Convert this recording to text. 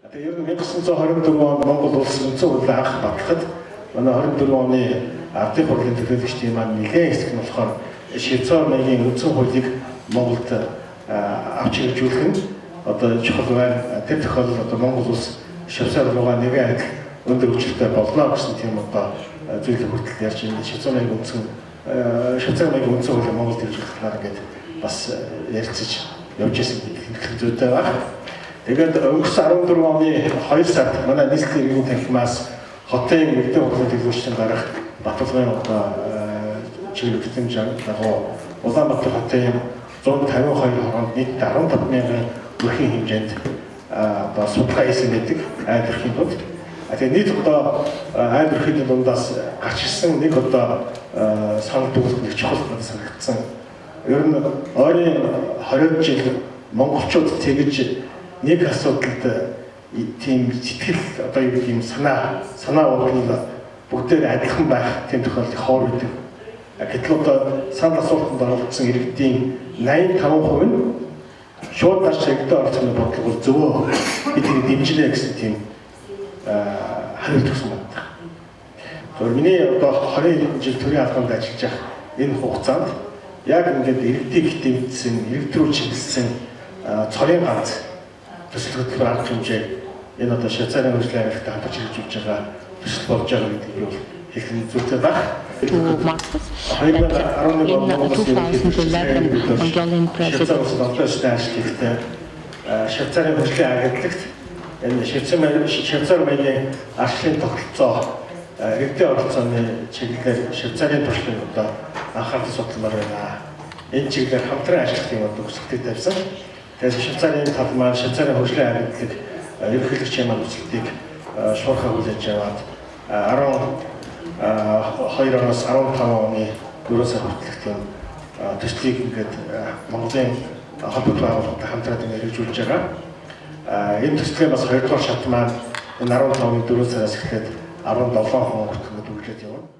Тэгээ ер нь 1924 онд Монгол улс үндсэн хуулийг анх батлахад манай 24 оны ардын хурлын төлөөлөгчдийн маань нэлээд хэсэг нь болохоор Швейцар маягийн үндсэн хуулийг Монголд авч хэрэгжүүлэх нь одоо чухал байна. Тэр тохиолдолд одоо Монгол улс Швейцар руугаа нэгэн адил өндөр хүчтэй болно гэсэн тийм одоо зүйлийг хүртэл ярьж байна. Швейцар маягийн үндсэн хуулийг Монголд хэрэгжүүлэх талаар ингээд бас ярилцаж явж байсан гэдэг зүйтэй байна. Тэгээд өнгөрсөн 14 оны 2 сард манай нийслэлийн иргэний танхимаас хотын иргэдийн хурлын төлөөлөгчдийн дарга Батулгын одоо чиглэл хөтөлмж дагуу Улаанбаатар хотын 152 хороонд нийт 15 мянган өрхийн хэмжээнд одоо судалгаа хийсэн байдаг айл өрхийн дунд. Тэгээ нийт одоо айл өрхийн дундаас гарч ирсэн нэг одоо санал дүгнэлт нэг чухал надад санагдсан. Ер нь ойрын 20 жил монголчууд тэгж нэг асуудалд тийм сэтгэл одоо юу гэдэг юм санаа бодол бүгдээр адилхан байх тийм тохиолдол хоор байдаг. Гэтэл одоо санал асуултанд оролцсон иргэдийн 85% нь шууд дарж иргэдэд оролцооны бодлого бол зөвөө, бид тэрийг дэмжинэ гэсэн тийм хариулт өгсөн байна. Тэгэхээр миний одоо 20 жил төрийн албанд ажиллаж байх энэ хугацаанд яг ингээд иргэдийг дэмжсэн, иргэд рүү чиглэсэн цорын ганц төсөл хөтөлбөр, арга хэмжээ энэ одоо Швейцарын хөгжлийн агентлагтай хамтарч хэрэгжүүлж байгаа төсөл болж байгаа гэдгийг би бол хэлэх нь зүйтэй байна. To Marcus that in 2011 Mongolian Швейцар president улсад олон улсын ажил хийхдээ Швейцарын хөгжлийн агентлагт энэ Швейцар маягийн арчлын тогтолцоо, иргэдийн оролцооны чиглэлээр Швейцарын туршлагыг одоо анхаарлаа судалмаар байна. Энэ чиглэлээр хамтран ажиллах юм одоо хүсэлтийг тавьсан. Тэгээд Швейцарын тал маань Швейцарын хөгжлийн агентлаг ерөнхийлөгчийн маань хүсэлтийг шуурхай хүлээж аваад 12 оноос 15 оны 4 сар хүртэлх тийм төслийг ингээд Монголын холбоотой байгууллагатай хамтраад ингээд хэрэгжүүлж байгаа. Энэ төслийн бас 2 дугаар шат маань энэ 15 оны 4 сараас эхлээд 17 он хүртэл ингээд үргэлжлээд явна.